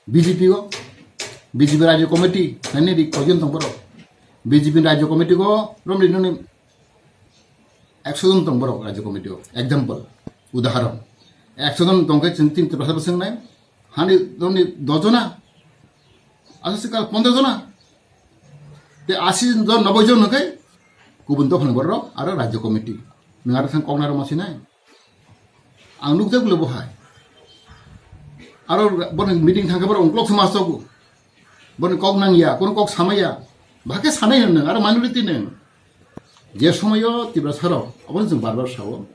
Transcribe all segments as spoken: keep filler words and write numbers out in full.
B J P o, B J P Rajya Committee, nani di koijon tong borok. B J P Rajya Committee o, romri nuni ekso jon tong borok Rajya Committee o. Example, udaharon. Ekso jon tong khe chwng tin Tiprasa bwswng nai, hani romni dos jona, aswk kal pondro jona. Te ashi jon, noboi jon hwnkhe kubun dophani borok aro Rajya Committee. Nwng aro thang koknai rok ma sinai. Ang nukjak le bo hai. Aro boni meeting thangkhe borok ungklok se ma sogo. Boni kok nangya, kono kok samaya. Bahai khe sanai hwn nwng, aro minority nwng. Je somoyo Tiprasa rok, obo chwng bar bar sao.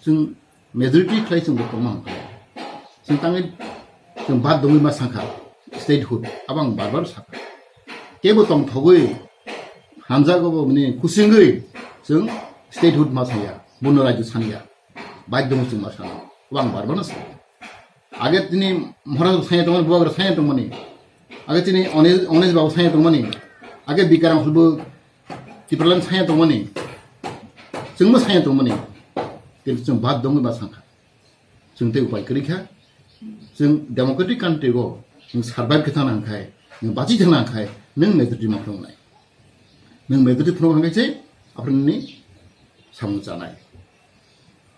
Chwng majority khlai chwng bo tongma hwn kha. Chwng tangwi chwng bad dongwi ma sankha, statehood, abo ang bar bar sakha. Kebo tongthogwi hamjago bo mani kusingwi chwng statehood ma sanya, buno rajyo sanya. Bad dongwi chwng ma sana. Abo ang bar bar no sakha. Age tini Maharaj bo sanya tongmani, Bubagra sanya tongmani. Age tini Onesh, Onesh Babu sanya tongmani. Age Bikaram Hul bo Tipraland sanya tongmani. Chwngbo sanya tongmani. Kintu chwng bad dongwi ma sankha. Chwng tei upai kwrwi kha. Chwng democratic country o nwng survive khe thangna hwnkhai, nwng bachi thangna hwnkhai, nwng majority ma phunuknai. Nwng majority phunuk hwnkhai se aphuru nini samung chanai.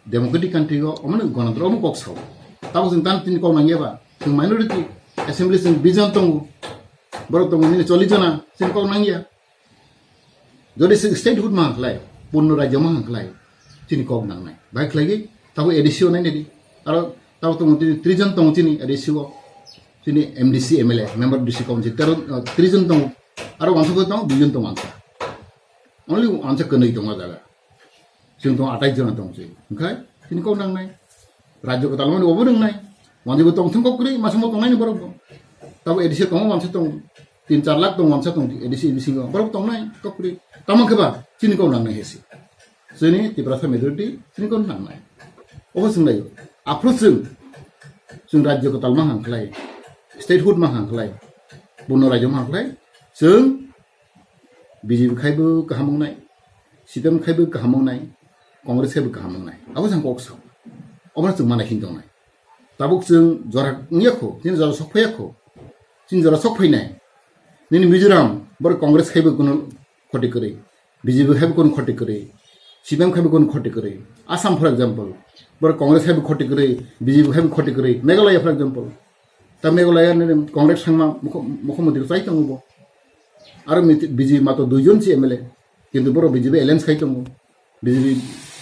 Democratic country o omo no gonotantro omo kok sao. Tabo chwng tan tini kok nangya ba? Chwng minority assembly chwng bish jon tongo. Borok tongo nini chollish jona, chini kok nangya. Jodi chwng statehood ma khlai, purno rajyo ma khlai, chini kok nangnai. Bai khlai gi tabo A D C o nai nai di. Aro tabo tongo tini tris jon tongo chini A D C o. Chini M D C, M L A, member D C council, tero, uh, tris jon tongo. Aro wansa ko tongo, dui jon tongo wansa. Only wansa kwnwi tongo jaga. Chwng tong atai jona tong chwng. Hwnkhe chini kok nangnai. Rajyo kwtal mani obo nwngnai. Manjwi bo tong thung kok kwrwi, masa mo tongnai ni borok bo. Tabo A D C tongo, wansa tong, tin char lakh tong, wansa tong, A D C bisingo. Borok tongnai kok kwrwi. Tamo khe ba chini kok nangnai hesi. Chini Tiprasa majority chini kok nangnai. Obo chwng lai. Aphuru chwng, chwng rajyo kwtal ma hang khlai. Statehood ma hang khlai. Buno rajyo ma hang khlai. Chwng B J P khaibo kaham wngnai, C P M khaibo kaham wngnai, Congress khaibo kaham wngnai. Abo jang kok sao. Obo chwng manai hin tongnai. Tabuk chwng jora wngya kho, chini jora sok phaiya kho. Chini jora sok phainai. Nini Mizoram, bor Congress khaibo kuno khoti kwrwi, B J P khaibo kuno khoti kwrwi, C P M khaibo kuno khoti kwrwi. Assam, for example, bor Congress khaibo khoti kwrwi, B J P khaibo khoti kwrwi. Meghalaya, for example, ta Meghalaya nini Congress thangma mukho-, mukhyamantri chai tongo bo. Aro miti-, B J P mato duijon si M L A. Kintu borok B J P alliance khai tongo. B J P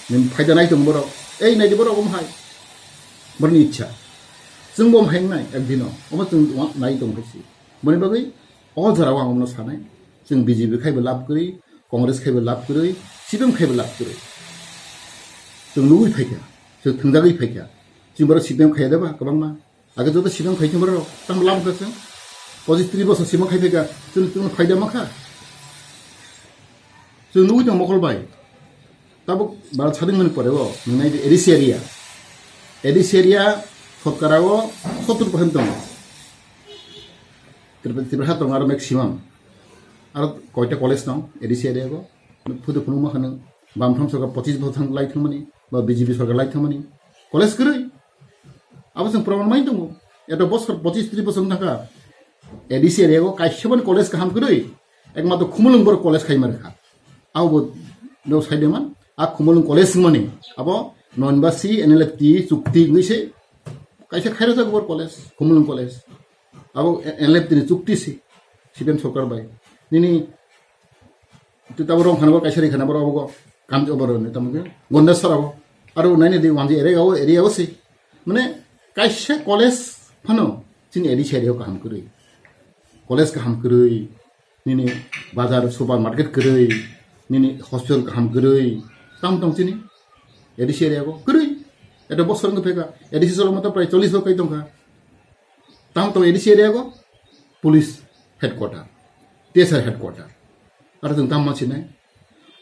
ni phaida nai tongo borok. Ei nai di borok omo hai. Borokni ichha. Chwng bo omo hai wngnai ekdino. Omo chwng wa-, nai tongo hai si. Boni bagwi o jora o ang omono sanai. Chwng B J P khaibo lab kwrwi, Congress khaibo lab kwrwi, C P M khaibo lab kwrwi. Chwng nugwi phaikha. Chwng thwngjagwi phaikha. Chwng borok C P M khaiya deba kwbangma. Age joto sibang khai chwng borok tamo lab kha chwng. Pochis tris bosor sibang khai phaikha, chwng chwng phaida ma kha. Chwng nugwi tong mokol bai. Tabuk bara sading mani pore o, nwngnai di A D C area. A D C area sotkara o sottur percent tongo. Tripura, Tripura ha tongo aro maximum. Aro koita college tong A D C area go. Phudu phunukma kha nwng, Bamtham sorkar pochis bosor thang lai thangmani, ba B J P sorkar lai thangmani. College kwrwi. Abo chwng proman mai tongo. Eto bosor pochis tris bosor thangkha. A D C area o kaisa bani college kaham kwrwi. Ekmatro Khumulwng borok college khai manrwkha. Abo bo no sai de man. A Khumulwng college wngmani. Abo Nonbasi N L F T chukti wngwi se kaisa khairojak bor college, Khumulwng college. Abo N L F T ni chukti si, C P M sorkar bai. Nini tei tabo rong khana bo kaisa ri khana bo abo kam obo roni tamo khe Gondeswar abo. Aro nai nai di wanji area o, area o si. Mane kaisa college phano chini A D C area o kaham kwrwi. College kaham kwrwi, nini bazar supermarket kwrwi, nini hospital kaham kwrwi. Tam tong chini A D C area o kwrwi. Eto bosor wngkha pheka A D C solo mata prai chollis bo kai tongkha. Tamo tong A D C area go police headquarter, T S R headquarter. Aro chwng tamo sinai.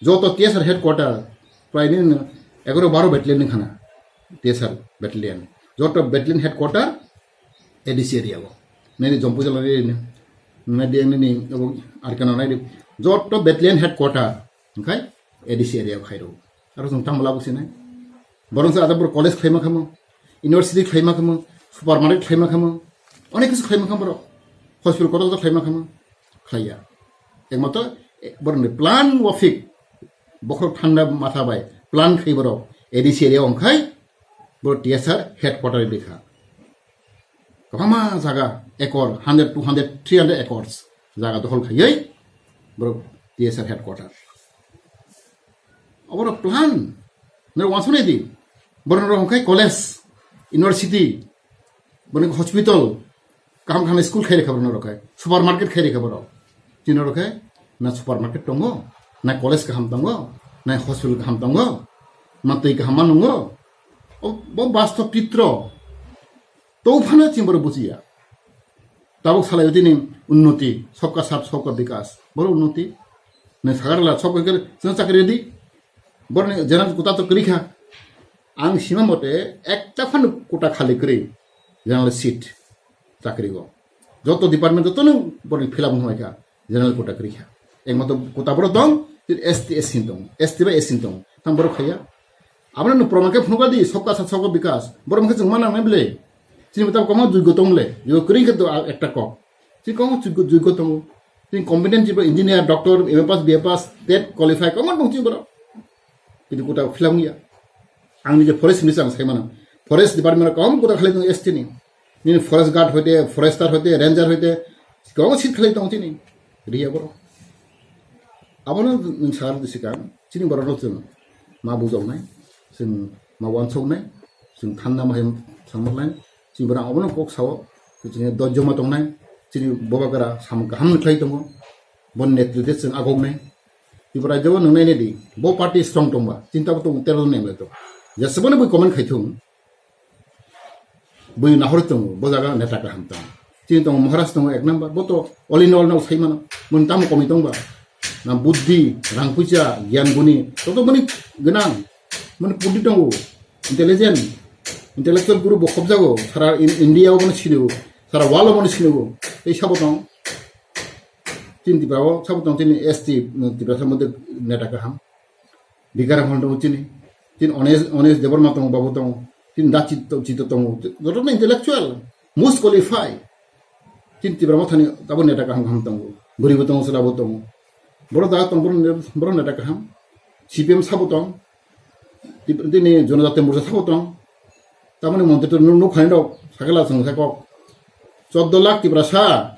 Joto T S R headquarter prai ni no egaro baro battalion ni khana. T S R battalion. Joto battalion headquarter A D C area go. Nini Jompu jala ni, nini, nini, abo Arkana nai di. Joto battalion headquarter. Hwnkhe A D C area o khairok. Aro chwng tamo labo sinai. Borok se ajabor college khlaima khamo, university khlaima khamo, supermarket khlaima khamo, onek kisu khlaima khamo borok. Hospital kotor kotor khlaima khama? Khlaiya. Ekmatro borokni plan wafik, bokhorok thanda matha bai plan khai borok A D C area ongkhai borok T S R headquarter bikha. Kwbangma jaga, ekor, hundred, two hundred, three hundred acres jaga dokhol khaiwi borok T S R headquarter. Oborok plan, norok wansuknai di. Borok norok hwnkhai college, university, borok hospital, kaham kaham school khai rikha borok norok khai, supermarket khai rikha borok. Chini norok khai na supermarket tongo, na college kaham tongo, na hospital kaham tongo, na twi kaham ma nungo. O, bo bastob chitro. To phano chini borok bujiya. Tabuk salai tini unnoti, sabka saath, sabka bikas. Boro unnoti. Nang sagarla sabka kere chwng chakri di. Borni general kota to kwrwi kha. Ang sima mote ekta phano kota khali kwrwi general seat chakri go. Joto department joto no borni fill up wngkha. General kota kwrwi kha. Ekmatro kota borok tong, S T, S C tong, S T bai S C tong. Tam borok khaiya. Aboni no proman khe phunukha di, sabka saath, sabka bikas. Borok hwnkhe chwng ma nangnai bwle. Chini bwtang kwbangma jogyo tong bwle. Jogyo kwrwi khe do a-, ekta kok. Chini kwbangma jogyo, jogyo tongo. Chini competent chiba engineer, doctor, M A pass, B A pass, tet qualify, kwbangma tong chini borok. Kintu kota fill up wngya. Ang nije forest minister ang sai mano. Forest department o kwbangma kota khali tong S T ni. Nini forest guard hoite, forester hoite, ranger hoite, kwbangma seat khali tong chini. Riya borok. Abono nwng sakha rwdi swkang, chini borokno chwng ma bujoknai, chwng ma wansuknai, chwng thanna ma hai thangnaklai, chini borok abono kok sao, chini dojjoma tongnai, chini bobagra samung kaham khlai tongo, boni netrite chwng agoknai. Tripura rajyo o nwng nainai di, bo party strong tongba, chini tabuk tongo tero jon M L A tongo. Jeseboni bui comment khaithung, bui nahor tongo, bo jaga neta kaham tongo. Chini tongo Maharaj tongo ek number, bo to all in all no sai mano. Mun tamo komi tongba. Na buddhi, rang puisa, gyan guni, toto mani gwnang. Mani pudi tongo, intelligent, intellectual guru bo khobjago, sara in-, India o mani sinigo, sara world o mani sinigo. Tei sabo tong. Chini Tripura o sabo tong chini S T, Tripura sa moddhe neta kaham. Bikaram hon tongo chini. Chini Onesh, Onesh Debbarma tongo, babu tongo. Chini da Chito, Chito tongo. Joto no intellectual, most qualified. Chini Tripura mothani abo neta kaham kaham tongo. Bwrwi bo tongo, chwla bo tongo. Boro da tong, boro, boro neta kaham. C P M sabo tong. Tip-, tini Jonojati Morcha sabo tong. Tamoni montri to nuk, nuk phani rok, sakela chwng sa kok. Choddo lakh Tiprasa.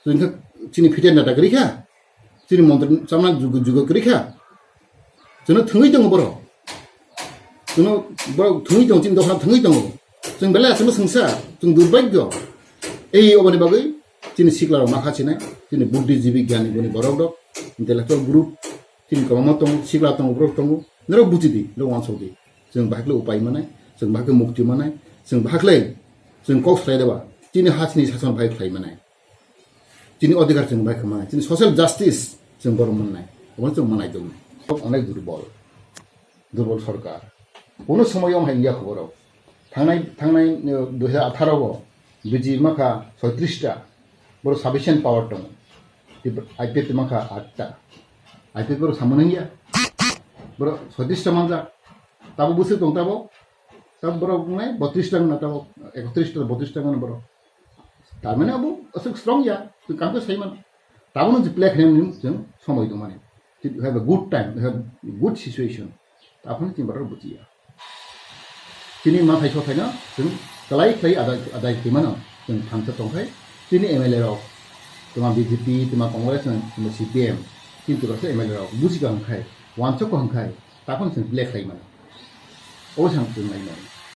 Chini khe, chini phite neta kwrwi kha. Chini montri chamna jugo, jugo kwrwi kha. Chwngno thwngwi tongo borok. Chwngno borok thwngwi tongo, chini dophano thwngwi tongo. Chwng belai aswkno swngsa, chwng durbhagyo. Ei oboni bagwi chini sikla rok makha sinai, chini buddhijibi gyani guni borok rok, intellectual group, chini kwbangma tongo, sikla tongo, borok tongo. Norok buji di, norok wansok di. Chwng bahai khlai upai manai, chwng bahai khlai mukti manai, chwng bahai khlai, chwng kok salai deba. Chini ha chini sason bahai khlai manai. Chini odhikar chwng bai kha manai, chini social justice chwng borom mannai, obono chwng manai tongnai. Onek durbol, durbol sorkar. Kono somoy o hai ya khoboro. Thangnai, thangnai, eh, dui hajar atharo o B J P makha soitrista, boro sufficient power tongo. Tei I P F T makha atta. I P F T boro samung ya. Boro soitrista manjak. Tabo bwswk tong tabo. Tabo borok wngnai botris ta wngna tabo, ekotris ta, botris ta wngna borok. Tar mane abo aswk strong ya, twi kaham khe sai mano. Tabukno je play khainani chwng somoi tongmani. If you have a good time, you have good situation, taphano chini borok bujiya. Chini mathai sothaino chwng kwlai khlai adai, adai khaimano chwng thansa tongkhai, chini M L A rok, twma B J P, twma Congress, twma C P M, chini Tiprasa M L A rok buji kaham khai, wansok kaham khai, taphano chwng play khlai mano. Obo se ang chwng nai mano.